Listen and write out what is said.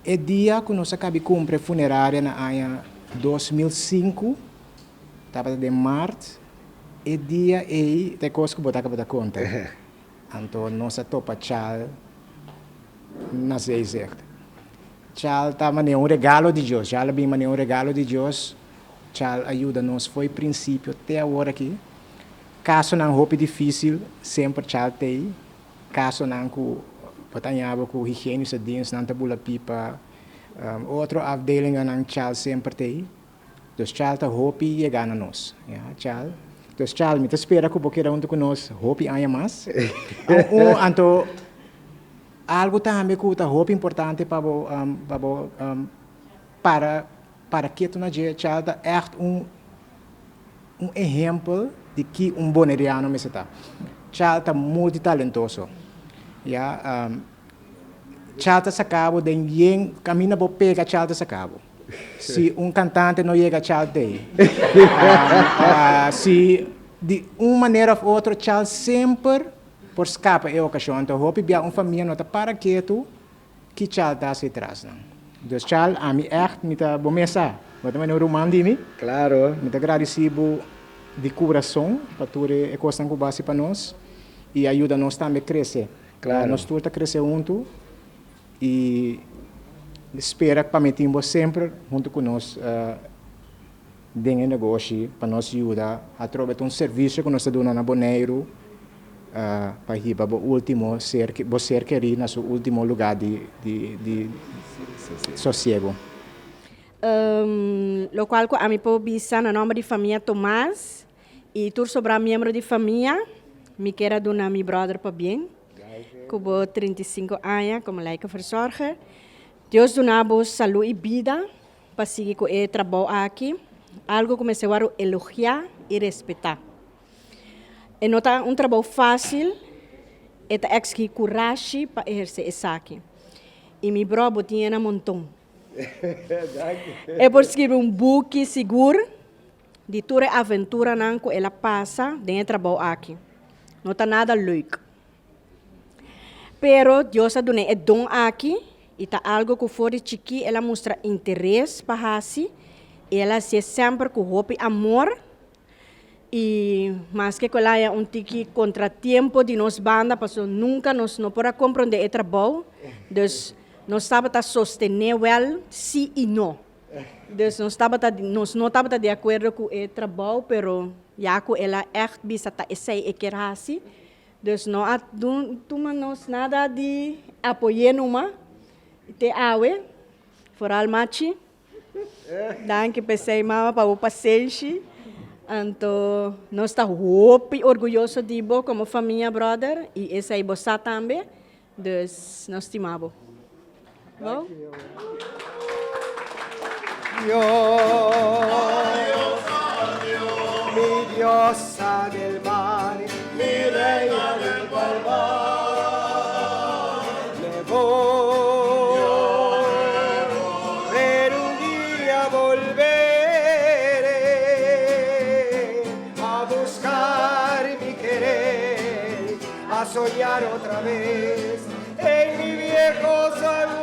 E dia ku nos a kabi kumpra e funeraria na aña 2005, tabata den mart, e dia ei ta e kos ku bo ta kaba ta konta. Anto nos a topa Chal na Zeezicht. Chal ta manera un regalo di Dios. Chal a bin manera un regalo di Dios. Chal a yuda nos fo'i prinsipio te awor aki. Kasonan hopi difísil semper Chal t'ei. Kasonan ku bo ta haña bo ku higiënische dienstnan ta bula pipa. Otro afdelingennan Chal semper t'ei. Dus Chal ta hopi yega na nos. Ya, Chal. Dus Chal, mi ta spera ku bo keda huntu ku nos hopi aña mas. Un, anto algu tambe ku ta hopi importante pa bo, pa bo para, para ketu na dje, Chal ta ègt un, un ehempel di ki un boneriano mester ta. Chal ta multitalentoso. Ya, Chal ta saka bo den yen kaminda bo pega Chal ta saka bo. Si un kantante no yega Chal t'ei. Si di un manera of otro Chal semper por skapa e okashon. Anto hopi bia un famia no ta para ketu ki Chal ta hasi tras nan. Dus Chal ami ègt mi ta bo mes sa bo ta manda un ruman di mi. Claro. Mi ta gradisi bo di kurason pa tur e kosnan ku bo hasi pa nos i a yuda nos tambe krese. Claro. Nos tur ta krese huntu i spera pa mi tin bo semper huntu ku nos den e negoshi pa nos yuda atrobe ta un servisio ku nos ta duna na Boneiru pa hiba bo ultimo ser bo ser kerí na su ultimo lugá di di sosiego. Lokual ku ami por bisa na nòmber di famia Tomas I tur sobrá miembro di famia, mi kier a duna mi brother pabien ku bo 35 aña komo lijkenverzorger. Dios duna bo salú i bida pa sigui ku e trabou aki, algu ku mester wòrdu elogiá i respetá. E no ta un trabou fásil, e ta eksigí kurashi pa ehersé esaki. I mi bro, bo tin e na monton. E por skirbi un buki sigur. Di tur e aventuranan ku el a pasa den e trabou aki. No ta nada leuk. Pero Dios a dun'é e don aki i ta algu ku for di chikí el a mustra interes pa hasi i el a hasié semper ku hopi amor i maske ku el a haña un tiki kontratiempo di nos banda pasobra nunka nos no por a komprondé e trabou, dus nos tabata sostené wèl sí i no. Dus nos tabata, nos no tabata di akuerdo ku e trabou, pero ya ku el a ègt bisa ta esei e kier hasi, dus no a tuma nos nada di apoy'é numa te awe, foral Machi. Danki p'esei mama pa bo pasenshi. Anto nos ta hopi orguyoso di bo komo famia bròder i esei bo sa tambe. Dus nos stima bo. Bo? Mi diosa del mar, mi reina del palmar. Me voy, pero un dia volveré a buscar mi querer, a soñar otra vez en mi viejo San.